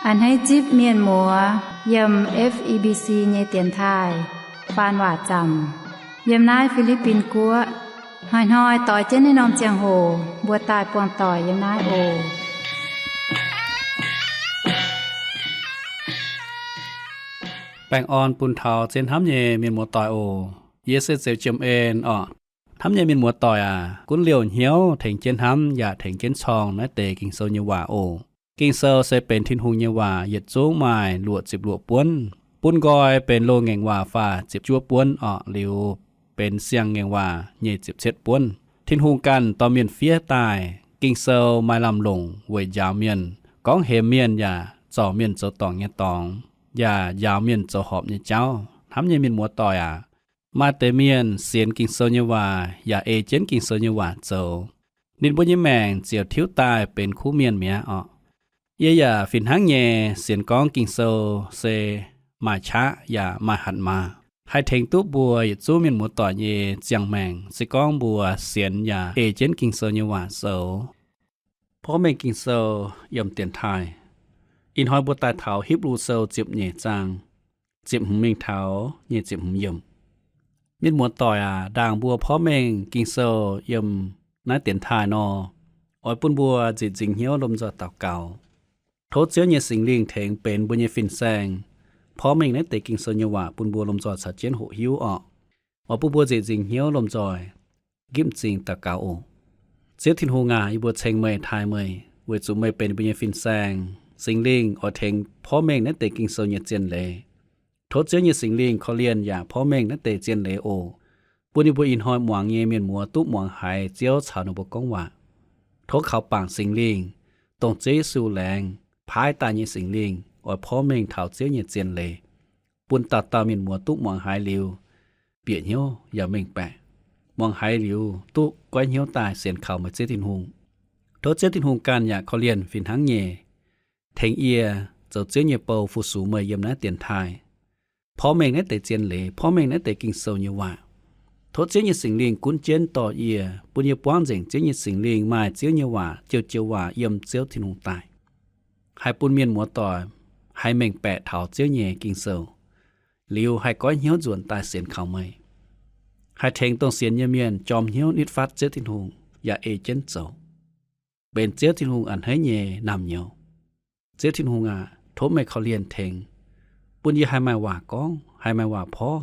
A'hneiv zipv mienh muoz yiem F E B C nyei dienx taaih faan waac zaamc yiem naaiv Fi^li^bin Guoqv. Hnoi-hnoi doix jienv naaiv norm ziangh hoc mbuo daaih buangh doic yiem naaiv oc. Baengh orn bun taux zien hnamv nyei mienh muoz doic oc. Yie se Zeux Jiem En orqc. Hnamv nyei mienh muoz doic aac, gunv liouh hnyouv tengx jienv hnamv yaac tengx jienv corng naaiv deix Ging-Sou nyei waac oc. Ging-Sou se benx Tin-Hungh nyei waac, yietc zungv maaih luoqc ziepc luoqc buonv. Bun nqoi benx loz-ngaengc waac faah ziepc juov buonv orqc, liuz benx siang-ngaengc waac nyei ziepc cietv buonv. Tin-Hungh ganh dorh mienh fiev daaih. Ging-Sou maaih lamh longc weic njaaux mienh, gorngv hemx mienh yaac zorc mienh zoux dorngc nyei dorngx, yaac njaaux mienh zoux horpc nyei jauv. Hnamv nyei mienh muoz doic aac, maaih deix mienh sienx Ging-Sou nyei waac yaac ei jienv Ging-Sou nyei waac zoux, ninh mbuo nyei maengc ziouc tiuv daaih benx kuv mienh mi'aqv orqc. Yie yaac fih hnangv nyei sienx gorngv Ging-Sou se maaih qaqv yaac maaih hatc maaz, haih tengx duqv mbuo yietc zungv mienh muoz doic nyei ziangh maengc, se gorngv mbuo sienx yaac ei jienv Ging-Sou nyei waac zoux. Porv mengh Ging-Sou yiem dienx taaih. Ih hnoi mbuo daaih taux Hipv^lu Sou ziepc nyeic zaang, ziepc hmz mingh taux nyei ziepc hmz yiemc. Mienh muoz doic aac, ndaangc mbuo porv mengh Ging-Sou yiem naaiv dienx taaih nor, oix bun mbuo nzieqc nzingc hnyouv lomh nzoih daux gaux. Tov Ziouv nyei Singx Lingh tengx benx mbuo nyei fin-saeng, porv mengh naaiv deix Ging-Sou nyei waac bun mbuo lomh nzoih caux jienv hoqc hiuv orqc. Oix bun mbuo nzieqc nzingc hnyouv lomh nzoih nqipv m'zing daux gaux oc. Ziouv Tin-Hungh aac, yie mbuo ceng meih, taaih meih, weic zuqc meih benx mbuo nyei fin-saeng. Singx Lingh oix tengx porv mengh naaiv deix Ging-Sou nyei zien leiz. Tov Ziouv nyei Singx Lingh korv-lienh yaac porv mengh naaiv deix zien leiz oc, bun yie mbuo ih hnoi muangx nyei mienh muoz duqv muangx haiz Ziouv caux ninh mbuo gorngv waac. Tov kaux bangc Singx Lingh, dongh Ziouv Yesu laengz paaiv daaih nyei Singx Lingh, oix porv mengh taux Ziouv nyei zien leiz, bun dauh dauh mienh muoz duqv muangx haiz liuz bieqc hnyouv yaac mengh baeqc, muangx haiz liuz duqv goiv hnyouv daaih sienx kaux meih Ziouv Tin-Hungh. Tov Ziouv Tin-Hungh ganh yaac korv-lienh fih hnangv nyei, tengx yie zoux Ziouv nyei bou fu-sux meih yiem naaiv dienx taaih, porv mengh naaiv deix zien leiz, porv mengh naaiv deix Ging-Sou nyei waac. Tov Ziouv nyei Singx Lingh gunv jienv dorh yie, bun yie buangv nzengc Ziouv nyei Singx Lingh maaih Ziouv nyei waac, jiou-jiou waac yiem Ziouv Tin-Hungh daaih, haih bun mienh muoz doic haih mengh baeqc taux Ziouv nyei Ging-Sou, liuz haih goiv hnyouv nzuonx daaih sienx kaux meih, haih tengx dongh sienx nyei mienh jorm hnyouv nitv fatv Ziouv Tin-Hungh yaac ei jienv zoux, benx Ziouv Tin-Hungh a'hneiv nyei naamh nyouz. Ziouv Tin-Hungh aac, tov meih korv-lienh tengx, bun yie haih maaih waac gorngv, haih maaih waac porv,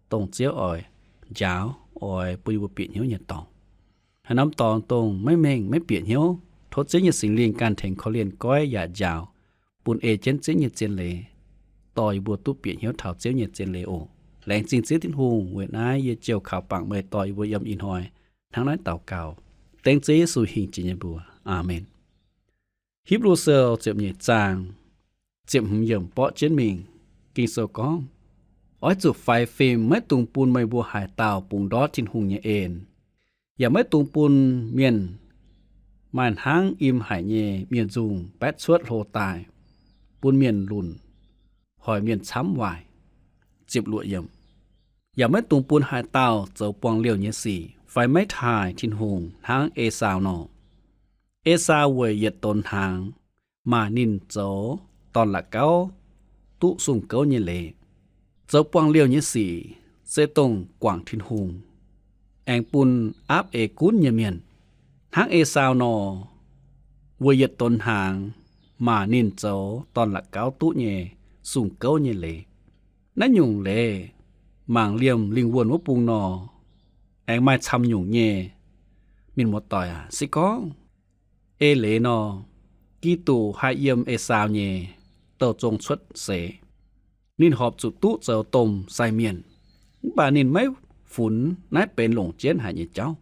dongh Ziouv oix njaaux, oix bun yie mbuo bieqc hnyouv nyei dorngx. Haaix norm dorngx dongh maiv mengh maiv bieqc hnyouv, tov Ziouv nyei Singx Lingh ganh tengx korv-lienh goiv yaac njaaux, bun ei jienv Ziouv nyei zien leiz, dorh yie mbuo duqv bieqc hnyouv taux Ziouv nyei zien leiz oc. Laengz zingh Ziouv Tin-Hungh, weic naaiv yie ziouc kaux bangc meih dorh yie mbuo yiem ih hnoi hnangv naaiv daux gaux, dengv Ziouv Yesu hingh jiex nyei mbuox. Aamen. Hipv^lu Sou ziepc nyeic zaang, ziepc hmz yiemc borqv jienv mingh. Ging-Sou gorngv, oix zuqc faix fim maiv dungx bun meih mbuo haaix dauh bungx ndortv Tin-Hungh nyei en, yaac maiv dungx bun mienh maaih hnangv im haic nyei mienh nzungh baetv cuotv hlo daaih, bun mienh lunc, hoic mienh camv waaic. Yaac maiv dungx bun haaix dauh zoux buangh liouh nyei sic fai maiv taaih Tin-Hungh hnangv Esaau nor. Esaau weic yietc donx hnaangx, maaih ninh zoux dorn-la'gauv duqv sung gouv nyei leiz. Zoux buangh liouh nyei sic se dongh guangc Tin-Hungh, aengx bun aapv eix gunv nyei mienh. Hnangv Esaau nor, weic yietc donx hnaangx maaih ninh zoux dorn-la'gauv duqv nyei sung gouv nyei leiz. Naaiv nyungc leiz mangc liemh lingh wuonh wuov bung nor, aengx maaih camv nyungc nyei. Mienh muoz-doic aac, se gorngv eix leiz nor, Giduc haih yiem Esaau nyei douh zong cuotv seix. Ninh horpc zuqc duqv zoux domh sai mienh, mv baac ninh maiv funx naaiv benx longc jienv haic nyei jauv.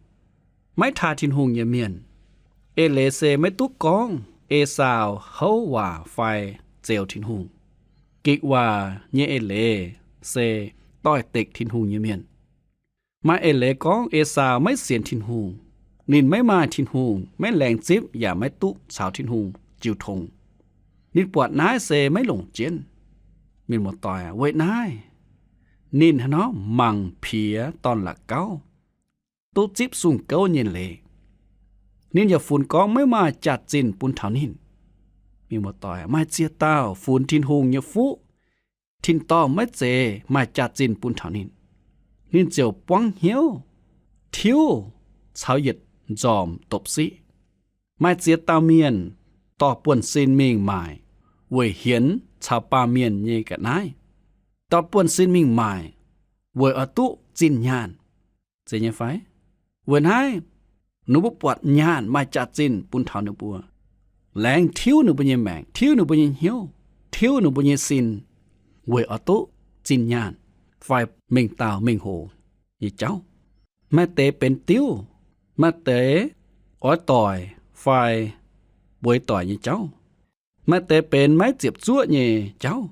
Maiv taaih Tin-Hungh nyei mienh, eix leiz se maiv duqv gorngv Esaau houv waac fai zeux Tin-Hungh. Gekc waac nyei eix leiz se doix-dekc Tin-Hungh nyei mienh. Maaih eix leiz gorngv Esaau maiv sienx Tin-Hungh. Ninh maiv maaih Tin-Hungh, maiv laengz zipv yaac maiv duqv caux Tin-Hungh jiu tong. Ninh buatc naaiv se maiv longc jienv. Mienh muoz-doic aac, weic naaiv ninh haaix nor mangc piex dorn-la'gauv duqv zipv sung gouv nyei leiz. Ninh yaac funx gorngv maiv maaih jaax-zinh bun taux ninh. Mienh muoz-doic, maaih ziex dauh funx Tin-Hungh nyei fuqv, tin-dorngh maiv zeiz maaih jaax-zinh bun taux ninh, ninh ziouc buangv hnyouv tiuv caux yietc nzormc dopc-siqv. Maaih ziex dauh mienh dorh buonv-sin mingh maaic weic hienx caux baamh mienh nyei ga'naaiv. Dorh buonv-sin mingh maaic weic oix duqv zinh nyaanh. Zeiz nyei fai? Weic naaiv ninh mbuo buatc nyaanh maaih jaax-zinh bun taux ninh mbuo, laengz tiuv ninh mbuo nyei maengc, tiuv ninh mbuo nyei hnyouv, tiuv ninh mbuo nyei sin, weic oix duqv zinh nyaanh fai mengh dauh mengh hoc nyei jauv. Maaih deix benx diuv, maaih deix oix doic fai bueix doic nyei jauv, maaih deix benx maiv ziepc zuoqv nyei jauv.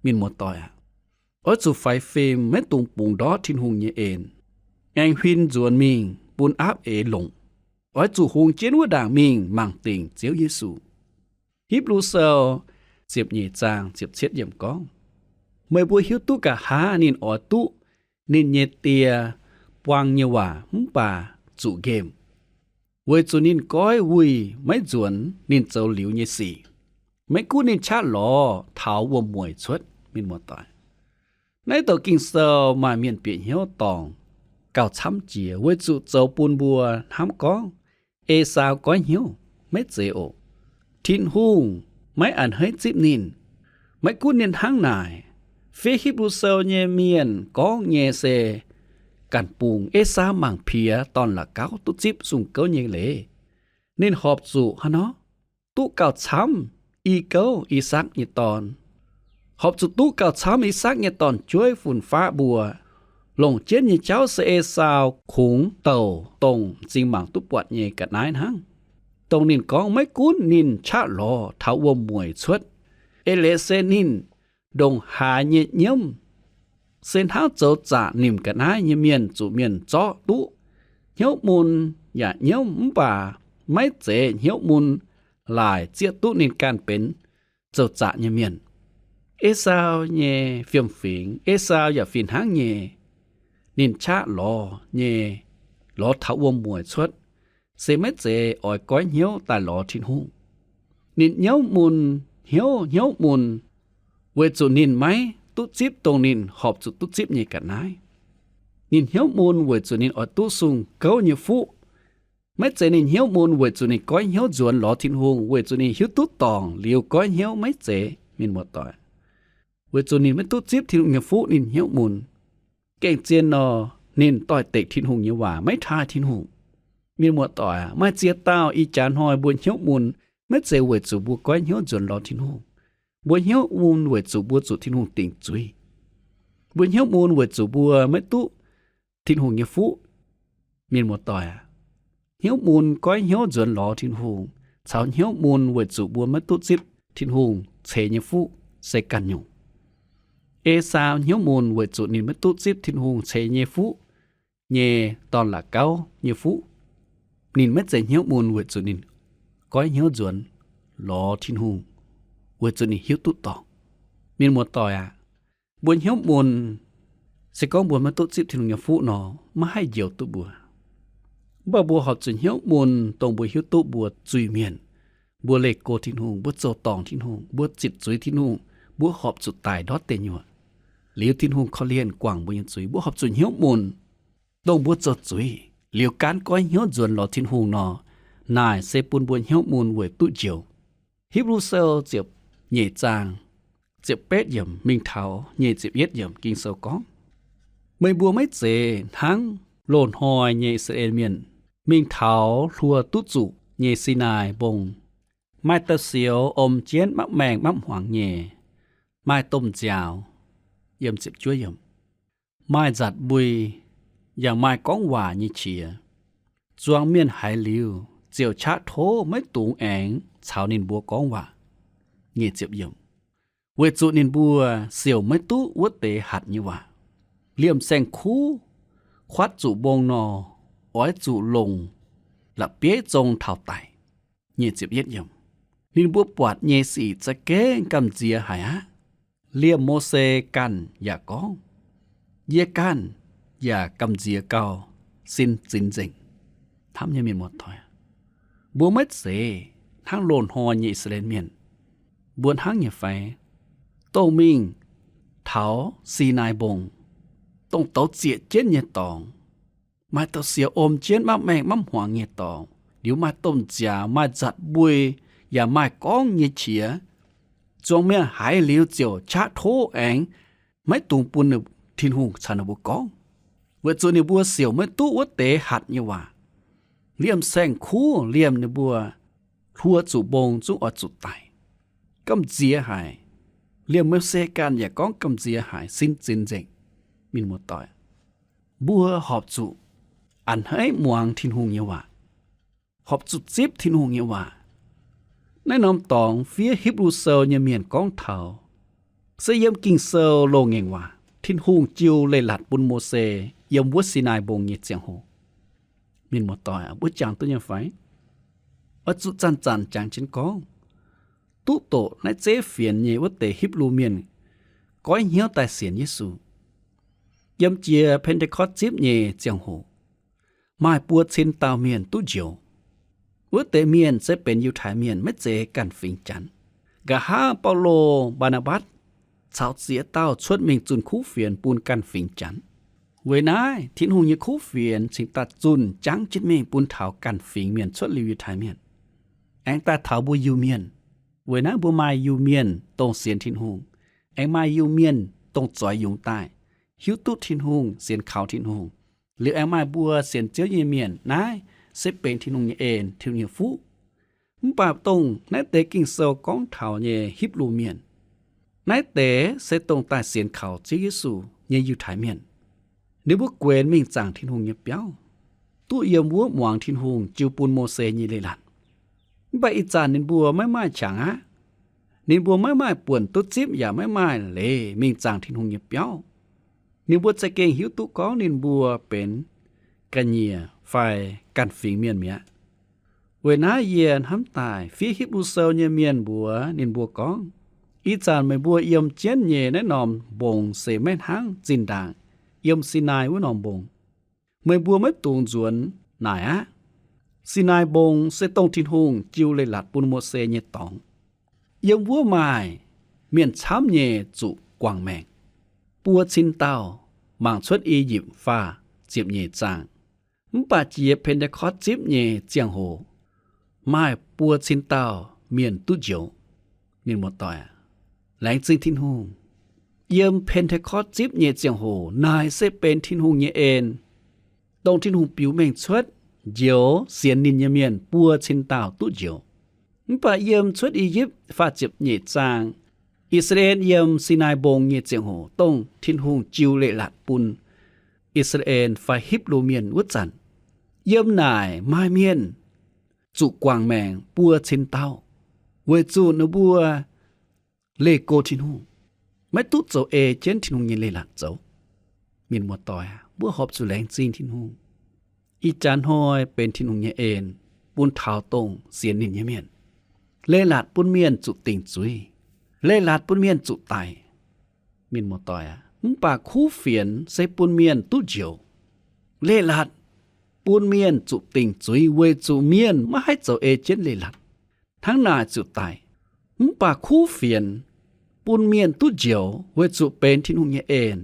Mienh muoz-doic aac, oix zuqc faix fim, maiv dungx bungx ndortv Tin-Hungh nyei en, aengx huin nzuonx mingh bun aapv eix longc. Oix zuqc hungx jienv wuov ndaangc mingh mangc dingc Ziouv Yesu. Hipv^lu Sou ziepc nyeic zaang ziepc cietv yiemc gorngv, meih mbuo hiuv duqv nqa'haav ninh oix duqv ninh nyei die buang nyei waac mv baac zuqc nqemh, weic zuqc ninh goiv wuih maiv nzuonx ninh zoux liuz nyei sic. Maiv gunv ninh qaqv lorz taux wuom-mueic cuotv. Mienh muoz-doic, naaiv douc Ging-Sou maaih mienh bieqc hnyouv dorngc gauh camv jiex weic zuqc zoux bun mbuo hnamv gorngv Esaau goiv hnyouv. Maiv zeiz oc. Tin-Hungh maiv a'hneiv zipv ninh. Maiv gunv ninh hnangv naaic, fiev Hipv^lu Sou nyei mienh gorngv nyei se ganh bungx Esaau mangc piex dorn-la'gauv duqv zipv sung gouv nyei leiz. Ninh horpc zuqc haaix nor? Duqv gauh camv i gouv I^sakc nyei dorn. Horpc zuqc duqv gauh camv I^sakc nyei dorn-jueiv fun-faqv mbuo. Longc jienv nyei jauv se Esaau kungx douc dongh m'zing mangc duqv buatc nyei ga'naaiv hnangv, dongh ninh gorngv maiv gunv ninh qaqv lorz taux wuom-mueic cuotv, eix leiz se ninh ndongc haaix nyei nyiemv se hnangv zoux zaqc nimc ga'naaiv nyei mienh zuqc mienh zorqv duqv. Hnyouv mun yaac nyiemv mv baac maiv zeiz hnyouv mun laaic zieqv duqv ninh ganh benx zoux zaqc nyei mienh. Esaau nyei fiem-fingx, Esaau yaac fih hnangv nyei. Ninh qaqv lorz nyei, lorz taux wuom-mueic cuotv, se maiv zeiz oix goiv hnyouv daaih lorz Tin-Hungh. Ninh hnyouv mun, hnyouv, hnyouv mun weic zuqc ninh maiv duqv zipv dongh ninh horpc zuqc duqv zipv nyei ga'naaiv. Ninh hnyouv mun weic zuqc ninh oix duqv sung gouv nyei fuqv. Maiv zeiz ninh hnyouv mun weic zuqc ninh goiv hnyouv nzuonx lorz Tin-Hungh, weic zuqc ninh hiuv duqv dorngc liuz goiv hnyouv. Maiv zeiz, mienh muoz-doic. Weic zuqc ninh maiv duqv zipv Tin-Hungh nyei fuqv, ninh hnyouv mun. Gengh zien nor, ninh doix-dekc Tin-Hungh nyei waac, maiv taaih Tin-Hungh. Mienh muoz-doic aac, maaih ziex dauh ih jaax hnoi mbuo hnyouv mun maiv zeiz weic zuqc mbuo goiv hnyouv nzuonx lorz Tin-Hungh. Mbuo hnyouv mun weic zuqc mbuo zuqc Tin-Hungh dingc zuiz. Mbuo hnyouv mun weic zuqc mbuo maiv duqv Tin-Hungh nyei fuqv. Mienh muoz-doic aac, hnyouv mun goiv hnyouv nzuonx lorz Tin-Hungh caux hnyouv mun weic zuqc mbuo maiv duqv zipv Tin-Hungh ceix nyei fuqv se ganh nyungc. Esaau hnyouv mun weic zuqc ninh maiv duqv zipv Tin-Hungh ceix nyei fuqv nyei dorn-la'gauv nyei fuqv. Ninh maiv zeiz hnyouv mun weic zuqc ninh goiv hnyouv nzuonx lorz Tin-Hungh, weic zuqc ninh hiuv duqv dorngc. Mienh muoz-doic aac, mbuo hnyouv mun, se gorngv mbuo maiv duqv zipv Tin-Hungh nyei fuqv nor, maiv haih njoux duqv mbuo. Mv baac mbuo horpc zuqc hnyouv mun dongh mbuo hiuv duqv mbuo zuiz-mienh, mbuo leih go Tin-Hungh, mbuo zoux dorngc Tin-Hungh, mbuo zitc zuiz Tin-Hungh, mbuo horpc zuqc daic ndortv deic nyuoqc, liuz Tin-Hungh korv-lienh guangc mbuo nyei zuiz. Mbuo horpc zuqc hnyouv mun dongh mbuo zoux zuiz liuz gaanv goiv hnyouv nzuonx lorz Tin-Hungh nor, naaic se bun mbuo hnyouv mun weic duqv njoux. Hipv^lu Sou ziepc nyeic zaang ziepc betv yiemc mingh taux nyic ziepc yietv yiemc Ging-Sou gorngv, meih mbuo maiv zeiz hnangv loz-hnoi nyei I^saa^laa^en Mienh mingh taux hluo duqv zuqc nyei Sinaai Mbong, maaih da'sioux om jienv mapv maengh mapv hmuangx nyei, maaih domh nziaaux, yiem ziepc juov yiemc, maaih nzatc mbui, yaac maaih gorngv waac nyei qiex. Zuangx mienh haiz liuz, ziouc qaqv tov maiv dungx aengx caux ninh mbuo gorngv waac. Nyic ziepc yiemc, weic zuqc ninh mbuo siouc maiv duqv wuov deix hatc nyei waac. Liemh saeng-kuv kuatv zuqc mbong nor, oix zuqc longc la'bieiv zong taux daic. Nyic ziepc yietv yiemc, ninh mbuo buatc nyei sic za'gengh gamh nziex haic aqv. Liemh Mose ganh yaac gorngv, yie ganh yaac gamh nziex gauh sin zinx nzengc. Hnamv nyei mienh muoz-doic, mbuo maiv zeiz hnangv loz-hnoi nyei I^saa^laa^en Mienh. mbuo hnangv nyei fai? Dongh mingh taux Sinaai Mbong, dongh douz zieqc jienv nyei dorngx, maaih douz-sioux om jienv mapv maengh mapv hmuangx nyei dorngx, liuz maaih domh nziaaux, maaih nzatc mbui, yaac maaih gorngv nyei qiex. Zuangx mienh haiz liuz ziouc qaqv tov aengx maiv dungx bun Tin-Hungh caux ninh mbuo gorngv, weic zuqc ninh mbuo siouc maiv duqv wuov deix hatc nyei waac. Liemh saeng-kuv liemh ninh mbuo hluo zuqc mbong zungv oix zuqc daic. Gamh nziex haic. Liemh Mose ganh yaac gorngv gamh nziex haic, sin zinx nzengc. Mienh muoz-doic, mbuo horpc zuqc a'hneiv muangx Tin-Hungh nyei waac, horpc zuqc zipv Tin-Hungh nyei waac. Naaiv norm dorngx fiev Hipv^lu Sou nyei mienh gorngv taux, se yiem Ging-Sou loz-ngaengc waac Tin-Hungh jiu leiz-latc bun Mose yiem wuov Sinaai Mbong nyei ziangh hoc. Mienh muoz-doic, mbuo jangx duqv nyei fai? Oix zuqc zanc-zanc jangx jienv gorngv, duqv doqc naaiv zeiv fienx nyei wuov deix Hipv^lu Mienh goiv hnyouv daaih sienx Yesu. Yiem jiex Pen^te^kortv zipv nyei ziangh hoc, maaih buo cin dauh mienh duqv njoux. Wuov deix mienh se benx Yiutai Mienh, maiv zeiz ganh fingx Janx. Nqa'haav Baulo, Mbaa^naa^mbatc caux ziex dauh cuotv mingh zunh kuv fienx bun ganh fingx Janx. Weic naaiv Tin-Hungh nyei kuv fienx cingx daaih zunh jangv jienv mingh bun taux ganh fingx mienh cuotv liuz Yiutai Mienh, aengx daaih taux mbuo Iu-Mienh. Weic naaiv mbuo maaih Iu-Mienh dongh sienx Tin-Hungh, aengx maaih Iu-Mienh dongh zoix yungz daaih, hiuv duqv Tin-Hungh, sienx kaux Tin-Hungh, liuz aengx maaih mbuo sienx Ziouv nyei mienh. Naaiv se benx Tin-Hungh nyei en, Tin-Hungh nyei fuqv. Mv baac dongh naaiv deix Ging-Sou gorngv taux nyei Hipv^lu Mienh, naaiv deix se dongh daaih sienx kaux Ziouv Yesu nyei Yiutai Mienh. Ninh mbuo guenx mingh zaangc Tin-Hungh nyei biauv, duqv yiem wuov muangx Tin-Hungh jiu bun Mose nyei leiz-latc. Mv baac ih zanc ninh mbuo maiv maaih qangx aqv. Ninh mbuo maiv maaih buonc duqv zipv yaac maiv maaih leiz mingh zaangc Tin-Hungh nyei biauv. Ninh mbuo za'gengh hiuv duqv gorngv ninh mbuo benx ga'nyiec fai ganh fingx mienh mi'aqv. Weic naaiv yie hnamv daaih fiev Hipv^lu Sou nyei mienh mbuox ninh mbuo gorngv, ih zanc meih mbuo yiem jienv nyei naaiv norm mbong se maiv hnangv zinh ndaangc yiem Sinaai wuov norm mbong. Meih mbuo maiv dungx nzuonx naaic aqv. Sinaai Mbong se dongh Tin-Hungh jiu leiz-latc bun Mose nyei dorngx. Yiem wuov maaih mienh camv nyei zuqc guangc maengc, buo cin dauh, mangc cuotv I^yipv faah ziepc nyeic zaang. Mv baac jiex Pen^te^kortv zipv nyei ziangh hoc, maaih buo cin dauh mienh duqv njoux. Mienh muoz-doic, laengz zingh Tin-Hungh. Yiem Pen^te^kortv zipv nyei ziangh hoc naaic se benx Tin-Hungh nyei en, dongh Tin-Hungh biux mengh cuotv njoux sienx ninh nyei mienh buo cin dauh duqv njoux. Mv baac yiem cuotv I^yipv faah ziepc nyeic zaang, I^saa^laa^en yiem Sinaai Mbong nyei ziangh hoc, dongh Tin-Hungh jiu leiz-latc bun I^saa^laa^en fai Hipv^lu Mienh wuov zanc, yiem naaic maaih mienh zuqc guangc maengc buo cin dauh, weic zuqc ninh mbuo leih go Tin-Hungh, maiv duqv zoux ei jienv Tin-Hungh nyei leiz-latc zoux. Mienh muoz-doic aac, mbuo horpc zuqc laengz zingh Tin-Hungh. Ih jaax hnoi benx Tin-Hungh nyei en bun taux dongh sienx ninh nyei mienh. Leiz-latc bun mienh zuqc dingc zuiz. Leiz-latc bun mienh zuqc daic. Mienh muoz-doic aac, mv baac kuv fienx se bun mienh duqv njoux. Leiz-latc bun mienh zuqc dingc zuiz weic zuqc mienh maiv haih zoux ei jienv leiz-latc, hnangv naaic ziouc daic. Mv baac kuv fienx bun mienh duqv njoux weic zuqc benx Tin-Hungh nyei en,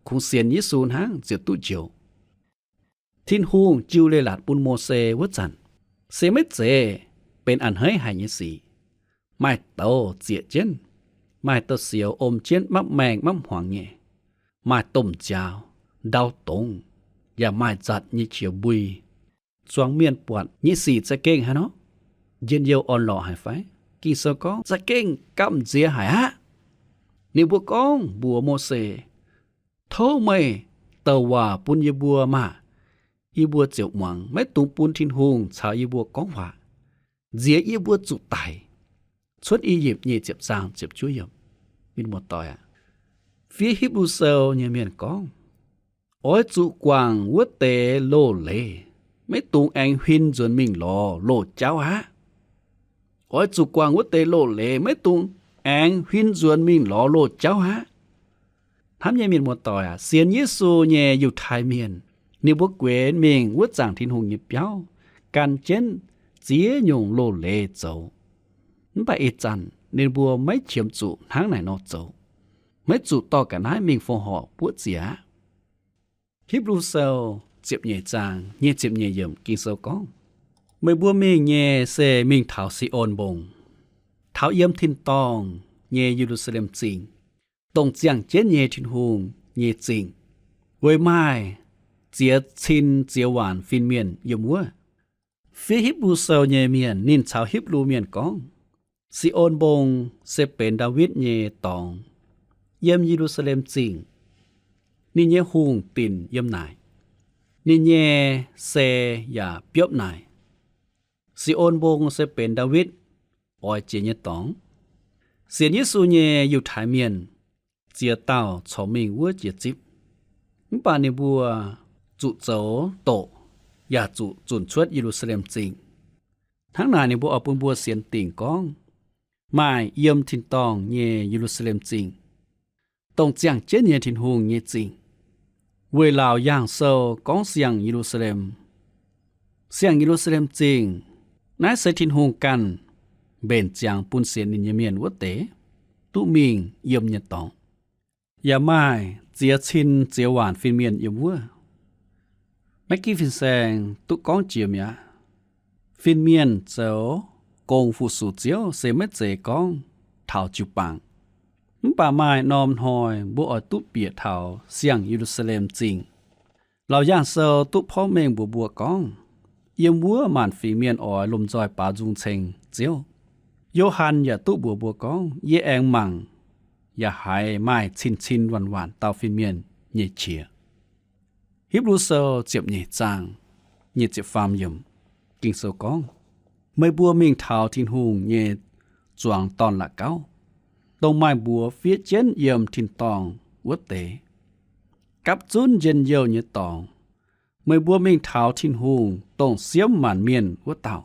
kungx sienx Yesu hnangv ziouc duqv njoux. Tin-Hungh jiu leiz-latc bun Mose wuov zanc, se maiv zeiz benx a'hneiv haic nyei sic. Maaih douz zieqc jienv, maaih douz-sioux om jienv mapv maengh mapv hmuangx nyei, maaih domh nziaaux, ndau dongz, yaac maaih nzatc nyei qiex mbui. Zuangx mienh buatc nyei sic za'gengh haaix nor? Njien-youh orn-lorqc haic fai? Ging-Sou gorngv za'gengh gamh nziex haic aqv. Ninh mbuo gorngv mbuox Mose, tov meih douc waac bun yie mbuo maah! Yie mbuo ziouc muangx, maiv dungx bun Tin-Hungh caux yie mbuo gorngv waac, nziex yie mbuo zuqc daic. Cuotv I^yipv nyei ziepc zaang ziepc juov yiemc. Mienh muoz-doic aac, fiev Hipv^lu Sou nyei mienh gorngv, oix zuqc guangc wuov deix loz-leiz, maiv dungx aengx huin nzuonx mingh lorz loz-jauv aqv. Oix zuqc guangc wuov deix loz-leiz, maiv dungx aengx huin nzuonx mingh lorz loz-jauv aqv. Hnamv nyei mienh muoz-doic aac, sienx Yesu nyei Yiutai Mienh, ninh mbuo guenx mingh wuov zaangc Tin-Hungh nyei biauv, gan jienv ziex nyungc loz-leiz zoux. Mv baac ih zanc ninh mbuo maiv qiemx zuqc hnangv naaic nor zoux, maiv zuqc dorh ga'naaiv mingh fongc horc buoqv ziex aqv. Hipv^lu Sou ziepc nyeic zaang nyei ziepc nyeic yiemc Ging-Sou gorngv, Meih mbuo mingh nyei se mingh taux Si^on Mbong, taux yiem tin-dorngh nyei Ye^lu^saa^lem Zingh, dongh ziangh jienv nyei Tin-Hungh nyei zingh, weic maaih ziex cin ziex waanc fin-mienh yiem wuov. Fiev Hipv^lu Sou nyei mienh ninh caux Hipv^lu Mienh gorngv, Si^on Mbong se benx Ndaawitv nyei dorngx, yiem Ye^lu^saa^lem Zingh. Ninh nyei hungh dinc yiem naaic. Ninh nyei sei yaac biopv naaic. Si^on Mbong se benx Ndaawitv oix jiex nyei dorngx. Sienx Yesu nyei Yiutai Mienh ziex dauh corc mingh wuov jiex zipv. Mv baac ninh mbuo zuqc zoux doqc yaac zuqc zunc cuotv Ye^lu^saa^lem Zingh. Hnangv naaic ninh mbuo oix bun mbuo sienx dingc gorngv, maaih yiem tin-dorngh nyei Ye^lu^saa^lem Zingh, dongh ziangh jienv nyei Tin-Hungh nyei zingh. Weic Laauc Yaangh Sou gorngv siang-Ye^lu^saa^lem, siang-Ye^lu^saa^lem Zingh, naaiv se Tin-Hungh ganh mbenc ziangx bun sienx ninh nyei mienh wuov deix duqv mingh yiem nyei dorngx, yaac maaih ziex cin ziex waanc fin-mienh yiem wuov. Maiv ginv fin-saeng duqv gorngv jiex mi'aqv. Fin-mienh zoux gong fu-sux Ziouv se maiv zeiz gorngv taux jiu-baang. Mv baac maaih norm hnoi mbuo oix duqv bieqc taux siang-Ye^lu^saa^lem Zingh. Laauc Yaangh Sou duqv porv mengh mbuox mbuo gorngv, yiem wuov maanc fingx mienh oix lomh nzoih baaux nzung ceng Ziouv. Yo^han yaac duqv mbuox mbuo gorngv, yie aengx mangc yaac haiz maaih cin-cin waanc-waanc dauh fin-mienh nyei qiex. Hipv^lu Sou ziepc nyeic zaang nyei ziepc faam yiemc, Ging-Sou gorngv, Meih mbuo mingh taux Tin-Hungh nyei zuangx dorn-la'gauv, dongh maaih mbuox fiev jienv yiem tin-dorngh wuov deix, gapv zunv njien-youh nyei dorngx. Meih mbuo mingh taux Tin-Hungh, dongh siemv maanc mienh wuov dauh,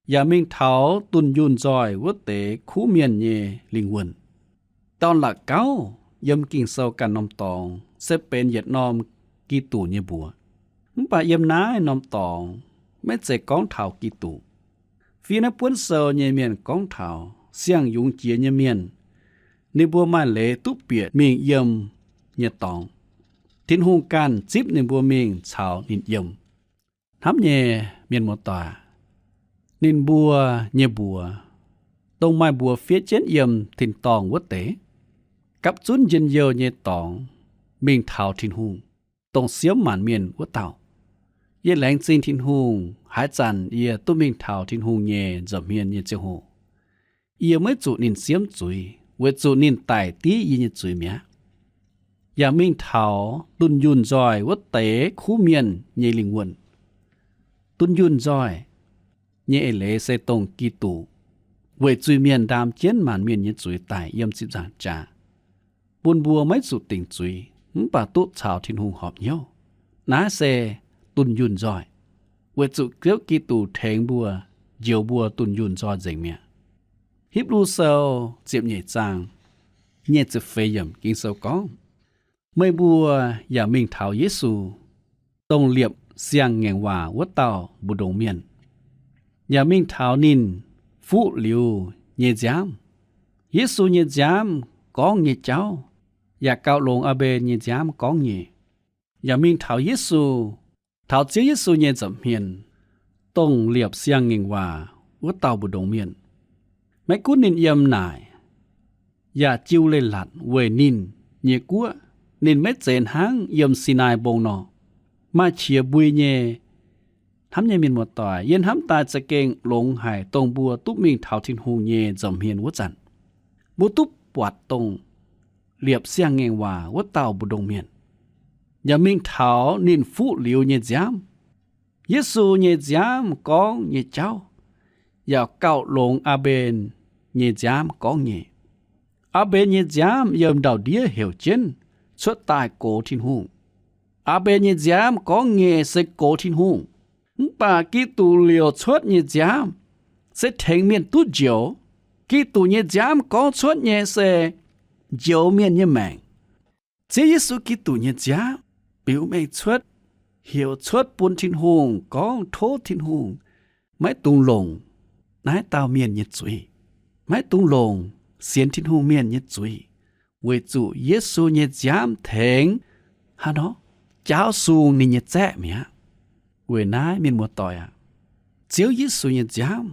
yaac mingh taux dunh yunh nzoih wuov deix kuv mienh nyei lingh wuonh. Dorn-la'gauv yiem Ging-Sou ganh norm dorngx se benx yietc norm Giduc nyei mbuox. Mv baac yiem naaiv norm dorngx maiv zeiz gorngv taux Giduc. Fiev naaiv buonv sou nyei mienh gorngv taux siang-yungz jiex nyei mienh, ninh mbuo maaih leiz duqv bieqc mingh yiem nyei dorngx. Tin-Hungh ganh zipv ninh mbuo mingh caux ninh yiem. Hnamv nyei mienh muoz-doic, ninh mbuo nyei mbuox, dongh maaih mbuox fiev jienv yiem tin-dorngh wuov deix, gapv zunv njien-youh nyei dorngx mingh taux Tin-Hungh, dongh siemv maanc mienh wuov dauh. Yie laengz zingh Tin-Hungh, haaix zanc yie duqv mingh taux Tin-Hungh nyei nza'hmien nyei ziangh hoc, yie maiv zuqc ninh siemv zuiz, weic zuqc ninh daic div yie nyei zuiz mi'aqv, yaac mingh taux dunh yunh nzoih wuov deix kuv mienh nyei lingh wuonh. Dunh yunh nzoih nyei eix leiz se dongh Giduc weic zuiz-mienh ndaam jienv maanc mienh nyei zuiz daic yiem ziepc nzaangc jaax, bun mbuo maiv zuqc dingc zuiz, mv baac duqv caux Tin-Hungh horpc hnyouv. Naaiv se dunh yunh nzoih, weic zuqc Ziouv Giduc tengx mbuo, njoux mbuo dunh yunh nzoih nzengc mi'aqv. Hipv^lu Sou ziepc nyeic zaang nyei ziepc feix yiemc Ging-Sou gorngv, Meih mbuo yaac mingh taux Yesu, dongh liepc siang-ngaengc waac wuov dauh mbu'ndongx mienh, yaac mingh taux ninh fuqv liuz nyei nziaamv. Yesu nyei nziaamv gorngv nyei jauv yaac gauh longx Aa^mbe nyei nziaamv gorngv nyei, yaac mingh taux Yesu, taux Ziouv Yesu nyei nza'hmien, dongh liepc siang-ngaengc waac wuov dauh mbu'ndongx mienh. Maiv gunv ninh yiem naaic, yaac jiu leiz-latc weic ninh nyei guoqv, ninh maiv zeiz hnangv yiem Sinaai Mbong nor, maaih qiex mbui nyei. Hnamv nyei mienh muoz-doic, yie hnamv daaih za'gengh longx haic dongh mbuo duqv mingh taux Tin-Hungh nyei nza'hmien wuov zanc, mbuo duqv buatc dongh liepc siang-ngaengc waac wuov dauh mbu'ndongx mienh, yaac mingh taux ninh fuqv liuz nyei nziaamv. Yesu nyei nziaamv gorngv nyei jauv yaac gauh longx Aa^mbe nyei nziaamv gorngv nyei. Aa^mbe nyei nziaamv yiem ndau-ndiev heuc jienv cuotv daaih gox Tin-Hungh. Aa^mbe nyei nziaamv gorngv nyei se gox Tin-Hungh. Mv baac Giduc liouc cuotv nyei nziaamv se tengx mienh duqv njoux. Giduc nyei nziaamv gorngv cuotv nyei se njoux mienh nyei maengc. Ziouv Yesu Giduc nyei nziaamv biux mengh cuotv, heuc cuotv bun Tin-Hungh gorngv tov Tin-Hungh maiv dungx longc naaiv dauh mienh nyei zuiz. maiv dungx longc sienx Tin-Hungh mienh nyei zuiz, weic zuqc Yesu nyei nziaamv tengx, hnangv nor, jaauv sung ninh nyei zaeqv mi'aqv. Weic naaiv mienh muoz-doic aac, Ziouv Yesu nyei nziaamv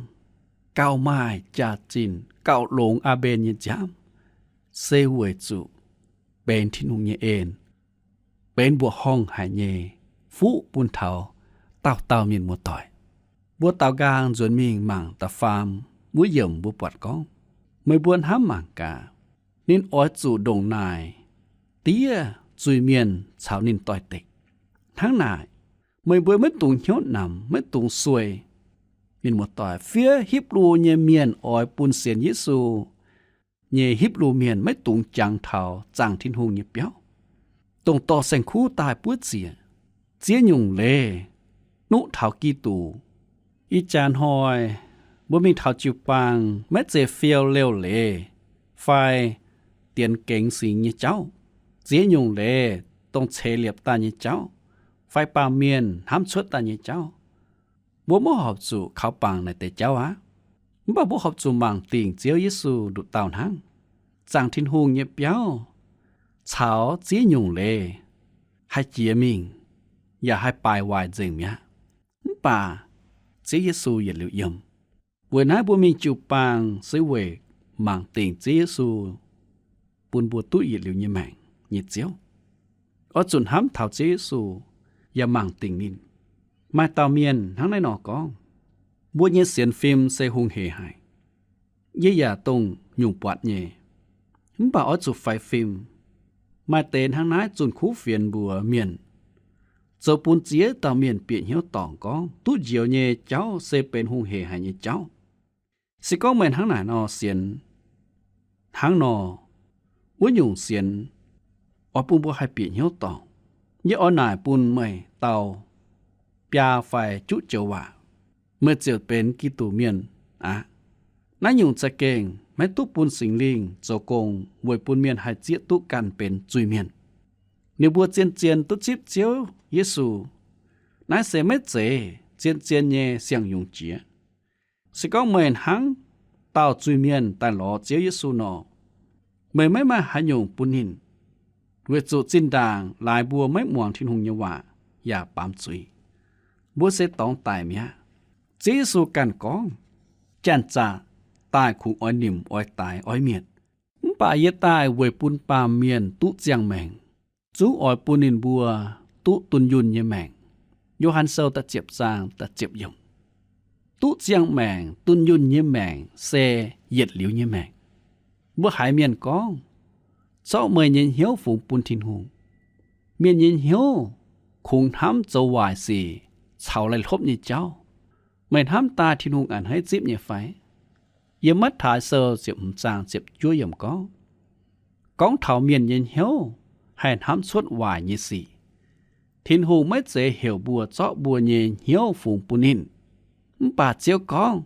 gauh maaih jaax-zinh, gauh longx Aa^mben nyei nziaamv, se weic zuqc benx Tin-Hungh nyei en, benx mbuoqc horngh haic nyei fuqv bun taux dauh dauh mienh muoz-doic. Mbuo daaux nqaang nzuonx mingh mangc da'faam wuov yiemc mbuo buatc gorngv, meih mbuo hnamv mangc gaax, ninh oix zuqc ndongc naaic diev zuiz-mienh caux ninh doix-dekc. Hnangv naaic, meih mbuo maiv dungx hnyouv namx, maiv dungx sueih. Mienh muoz-doic, fiev Hipv^lu nyei mienh oix bun sienx Yesu nyei Hipv^lu mienh maiv dungx jangx taux zaangc Tin-Hungh nyei biauv, dongh dorh saeng-kuv daaih buov ziec, ziex nyungc leiz nuqv taux Giduc. Ih jaax hnoi mbuo mingh taux jiu-baang maiv zeiz fiou-liouh leiz fai dienx gengx singx nyei jauv, ziex nyungc leiz dongh ceix liepc daaih nyei jauv fai baamh mienh hnamv cuotv daaih nyei jauv. Mbuo maiv horpc zuqc kaux bangc naaic deix jauv aqv. Mv baac mbuo horpc zuqc mangc dingc Ziouv Yesu nduqc dauh hnangv. Zaangc Tin-Hungh nyei biauv caux ziex nyungc leiz haih jiex mingh, yaac haih baaix waaic nzengc mi'aqv. Mv baac Ziouv Yesu yietc liuz yiem. Weic naaiv mbuo mingh jiu-baang se weic mangc dingc Ziouv Yesu bun mbuo duqv yietc liuz nyei maengc nyei Ziouv. Oix zuqc hnamv taux Ziouv Yesu yaac mangc dingc ninh. Maaih dauh mienh hnangv naaiv nor gorngv, mbuo nyei sienx fim se hungh heic haic. Yie yaac dongh nyungc buatc nyei. Mv baac oix zuqc faix fim. Maaih deix hnangv naaiv zunh kuv fienx mbuox mienh, zoux bun ziex dauh mienh bieqc hnyouv dorngc gorngv duqv njoux nyei jauv se benx hungh heic haic nyei jauv. Se gorngv meih hnangv naaic nor sienx, hnangv nor, wuov nyungc sienx oix bun mbuo haih bieqc hnyouv dorngc. Yie oix naaic bun meih dau biaa fai juqv joux waac, meih ziouc benx Giduc mienh aqv. Naaiv nyungc za'gengh maiv duqv bun Singx Lingh zoux gong weic bun mienh haih zieqv duqv ganh benx zuiz-mienh. Ninh mbuo zien-zien duqv zipv Ziouv Yesu. Naaiv se maiv zeiz zien-zien nyei siang-yungz jiex. Se gorngv meih hnangv dauh zuiz-mienh daaih lorz Ziouv Yesu nor, meih maiv maaih haaix nyungc bun ninh, weic zuqc zinh ndaangc laaix mbuo maiv muangx Tin-Hungh nyei waac yaac baamz zuiz. Mbuo se dorngx daic mi'aqv. Ziouv Yesu ganh gorngv, janx-zaqc daaih kungx oix nimc, oix daix, oix mietc. Mv baac yie daaih weic bun baamh mienh duqv ziangh maengc, zungv oix bun ninh mbuo duqv dunh yunh nyei maengc. Yo^han Sou da'ziepc zaang da'ziepc yiemc. Duqv ziangh maengc, dunh yunh nyei maengc se yietc liuz nyei maengc. Mbuo haiz mienh gorngv, zorqv meih nyei hnyouv fungx bun Tin-Hungh. Mienh nyei hnyouv kungx hnamv zoux waaic sic caux laih hlopv nyei jauv. Meih hnamv daaih Tin-Hungh a'hneiv zipv nyei fai? Yiem Matv^taai Sou ziepc hmz zaang ziepc juov yiemc gorngv, gorngv taux mienh nyei hnyouv haih hnamv cuotv waaic nyei sic, Tin-Hungh maiv zeiz heuc mbuo zorqv mbuo nyei hnyouv fungx bun ninh. Mv baac Ziouv gorngv,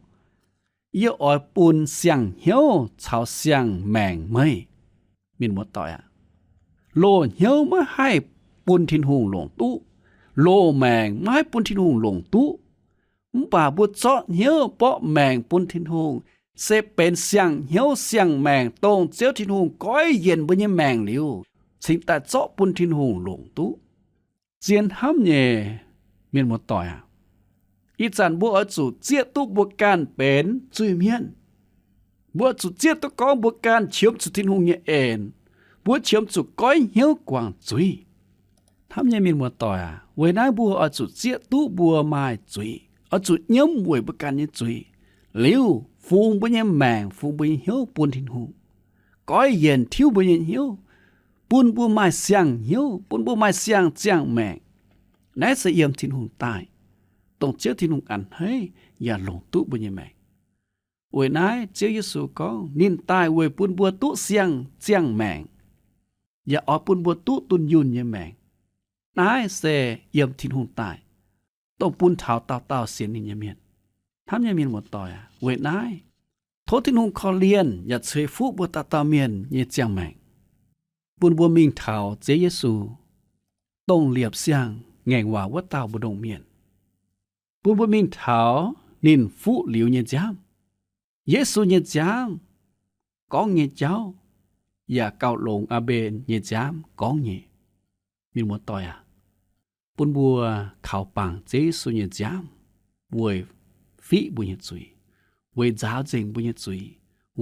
yie oix bun siang-hnyouv caux siang-maengc meih. Mienh muoz-doic aac, loz-hnyouv maiv haih bun Tin-Hungh longc duqv. Loz-maengc maiv haih bun Tin-Hungh longc duqv. Mv baac mbuo zorqv hnyouv borqv maengc bun Tin-Hungh, se benx siang-hnyouv siang-maengc, dongh Ziouv Tin-Hungh goiv yienc mbuo nyei maengc liuz, cingx daaih zorqv bun Tin-Hungh longc duqv. Zien hnamv nyei mienh muoz-doic aac, ih zanc mbuo oix zuqc zieqv duqv mbuo ganh benx zuiz-mienh. Mbuo oix zuqc zieqv duqv gorngv mbuo ganh qiemx zuqc Tin-Hungh nyei en. Mbuo qiemx zuqc goiv hnyouv guangc zuiz. Hnamv nyei mienh muoz-doic aac, weic naaiv mbuo oix zuqc zieqv duqv mbuo maaih zuiz, oix zuqc nyiemv weic mbuo ganh nyei zuiz, liuz fungx mbuo nyei maengc, fungx mbuo nyei hnyouv bun Tin-Hungh, goiv yienc tiuv mbuo nyei hnyouv, bun mbuo maaih siang-hnyouv, bun mbuo maaih siang ziangh maengc. Naaiv se yiem Tin-Hungh daaih, dongh Ziouv Tin-Hungh a'hneiv yaac longc duqv mbuo nyei maengc. Weic naaiv Ziouv Yesu gorngv ninh daaih weic bun mbuo duqv siang ziangh maengc, yaac oix bun mbuo duqv dunh yunh nyei maengc. Naaiv se yiem Tin-Hungh daaih, dongh bun taux dauh dauh sienx ninh nyei mienh. Hnamv nyei mienh muoz-doic aac, weic naaiv tov Tin-Hungh korv-lienh yaac ceix fuqv mbuo dauh dauh mienh nyei ziangh maengc, bun mbuo mingh taux Ziouv Yesu, dongh liepc siang-ngaengc waac wuov dauh mbu'ndongx mienh, bun mbuo mingh taux ninh fuqv liuz nyei nziaamv. Yesu nyei nziaamv gorngv nyei jauv, yaac gauh longx Aa^mben nyei nziaamv gorngv nyei. Mienh muoz-doic aac, bun mbuo kaux bangc Ziouv Yesu nyei nziaamv weic fiqv mbuo nyei zuiz, weic nzaaux nzengc mbuo nyei zuiz,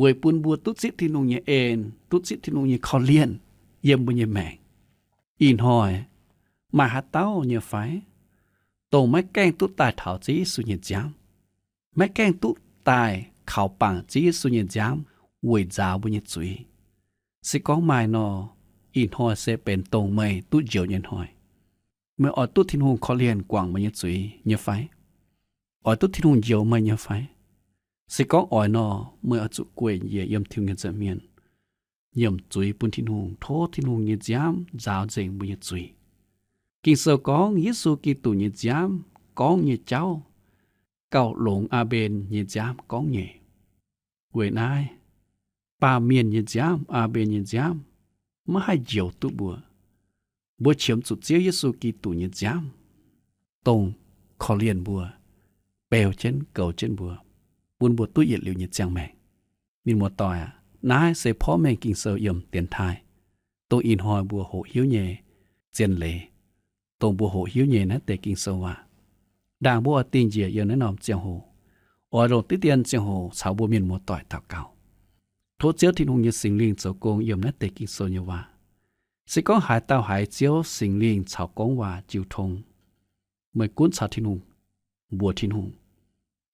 weic bun mbuo duqv zipv Tin-Hungh nyei en, duqv zipv Tin-Hungh nyei korv-lienh yiem mbuo nyei maengc. Ih hnoi maaih haaix dauh nyei fai, dongh maiv gaengh duqv daaih taux Ziouv Yesu nyei nziaamv, maiv gaengh duqv daaih kaux bangc Ziouv Yesu nyei nziaamv weic nzaaux mbuo nyei zuiz? Se gorngv maaih nor, ih hnoi se benx dongh meih duqv njoux nyei hnoi. Meih oix duqv Tin-Hungh korv-lienh guangc meih nyei zuiz nyei fai? Oix duqv Tin-Hungh njoux meih nyei fai? Se gorngv oix nor, meih oix zuqc gueic njiec yiem Tin-Hungh nyei nza'hmien, nyiemc zuiz bun Tin-Hungh, tov Tin-Hungh nyei nziaamv nzaaux nzengc mbuo nyei zuiz. Ging-Sou gorngv Yesu Giduc nyei nziaamv gorngv nyei jauv gauh longx Aa^mben nyei nziaamv gorngv nyei. Weic naaiv, baamh mienh nyei nziaamv, Aa^mben nyei nziaamv maiv haih njoux duqv mbuo. Mbuo qiemx zuqc Ziouv Yesu Giduc nyei nziaamv, dongh korv-lienh mbuo, beu jienv goux jienv mbuo, bun mbuo duqv yietc liuz nyei ziangh maengc. Mienh muoz-doic aac, naaiv se porv mengh Ging-Sou yiem dienx taaih, dongh ih hnoi mbuo hoqc hiuv nyei zien leiz, dongh mbuo hoqc hiuv nyei naaiv deix Ging-Sou waac. Ndaangc mbuo oix dingh njiec yiem naaiv norm ziangh hoc, oix longc diqv dien ziangh hoc caux mbuo mienh muoz-doic daux gaux. Tov Ziouv Tin-Hungh nyei Singx Lingh zoux gong yiem naaiv deix Ging-Sou nyei waac. Se gorngv haaix dauh haiz Ziouv Singx Lingh caux gorngv waac jiu tong, meih gunv caux Tin-Hungh mbuox Tin-Hungh,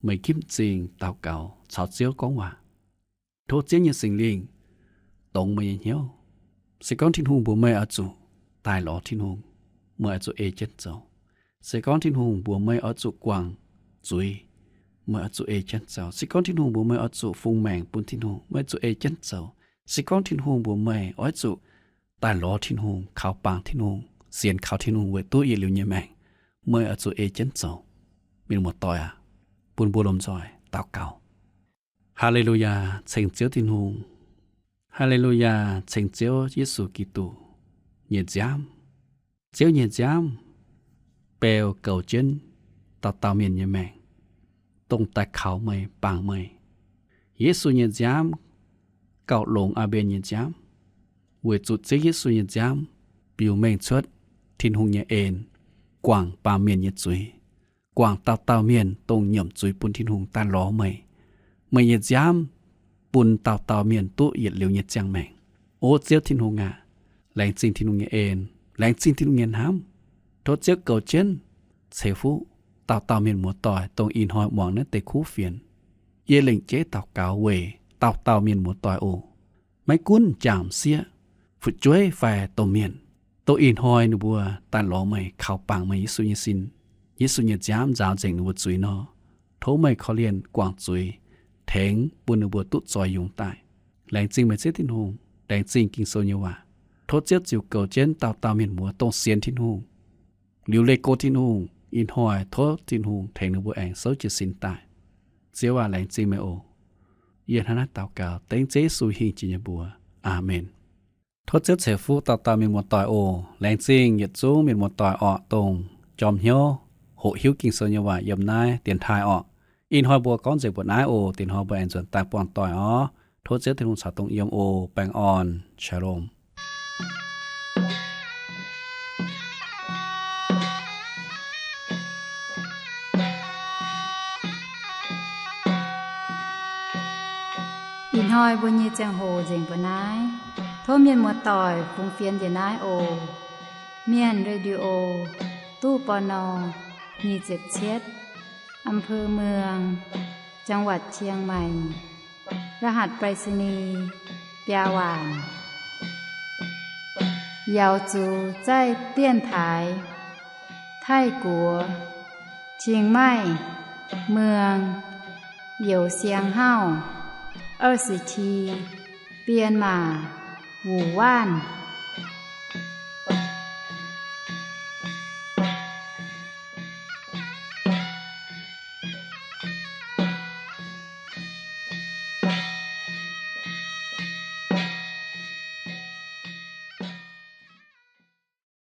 meih ginv zingh daux gaux caux Ziouv gorngv waac. Tov Ziouv nyei Singx Lingh dongz meih nyei hnyouv. Se gorngv Tin-Hungh mbuox meih oix zuqc daaih lorz Tin-Hungh, meih oix zuqc ei jienv zoux. Se gorngv Tin-Hungh mbuox meih oix zuqc guangc zuiz, meih oix zuqc ei jienv zoux. Se gorngv Tin-Hungh mbuox meih oix zuqc fungx maengc bun Tin-Hungh, meih zuqc ei jienv zoux. Se gorngv Tin-Hungh mbuox meih oix zuqc daaih lorz Tin-Hungh, kaux bangc Tin-Hungh, sienx kaux Tin-Hungh weic duqv yietc liuz nyei maengc, meih oix zuqc ei jienv zoux. Mienh muoz-doic aac, bun mbuo lomh nzoih daux gaux. Haa^le^lu^yaa, ceng Ziouv Tin-Hungh. Haa^le^lu^yaa, ceng Ziouv Yesu Giduc nyei nziaamv. Ziouv nyei nziaamv beu goux jienv dauh dauh mienh nyei maengc, dongh daaih kaux meih, bangc meih. Yesu nyei nziaamv gauh longx Aa^mben nyei nziaamv, weic zuqc Ziouv Yesu nyei nziaamv biux mengh cuotv Tin-Hungh nyei en, guangc baamh mienh nyei zuiz, guangc dauh dauh mienh dongh nyiemc zuiz bun Tin-Hungh daaih lorz meih. Meih nyei nziaamv bun dauh dauh mienh duqv yietc liuz nyei ziangh maengc. O Ziouv Tin-Hungh aac, laengz zingh Tin-Hungh nyei en, laengz zingh Tin-Hungh nyei hnamv. Tov Ziouv goux jienv, ceix fuqv dauh dauh mienh muoz-doic dongh ih hnoi muangx naaiv deix kuv fienx. Yie lengc jeiv daux gaux weic dauh dauh mienh muoz-doic oc. Maiv gunv m'jangc m'sieqv, fu'jueiv fai domh mienh, dongh ih hnoi ninh mbuo daaih lorz meih, kaux bangc meih Yesu nyei sin, Yesu nyei nziaamv nzaaux nzengc ninh mbuo zuiz nor, tov meih korv-lienh guangc zuiz, tengx bun ninh mbuo duqv zoix yungz daaih. Laengz zingh meih Ziouv Tin-Hungh, laengz zingh Ging-Sou nyei waac. Tov Ziouv ziux goux jienv dauh dauh mienh muoz dongh sienx Tin-Hungh, liuc leih go Tin-Hungh. Ih hnoi tov Tin-Hungh tengx ninh mbuo aengx souv jiez sin daaih. Ziouv aac, laengz zingh meih oc. Yie hnangv naaiv daux gaux dengv Ziouv Yesu hingh jiex nyei mbuox. Aamen. Tov Ziouv ceix fuqv dauh dauh mienh muoz-doic oc. Laengz zingh yietc zungv mienh muoz-doic orqc, dongh jorm hnyouv hoqc hiuv Ging-Sou nyei waac yiem naaiv dienx taaih orqc. Ih hnoi mbuo gorngv nzengc mbuoqc naaiv oc. Dingc hnoi mbuo aengx nzuonx daaih buangh doic orqc. Tov Ziouv Tin-Hungh caux dongh yiem oc. Baengh orn. Shalom. Ih hnoi mbuo nyei ziangh hoc nzengc mbuoqc naaiv. Tov mienh muoz-doic fungx fienx njiec naaiv oc. Mienh Radio, ตู้ ปณ. nyic ziepc cietv, อำเภอเมือง จังหวัดเชียงใหม่ รหัสไปรษณีย์ biaa waanc. 瑶族在电台 Taiv-Guoqv, Chiang Mai, เมือง Youh Siang Hauv, 二十七, Bienh Maac, Wuonh Waanc.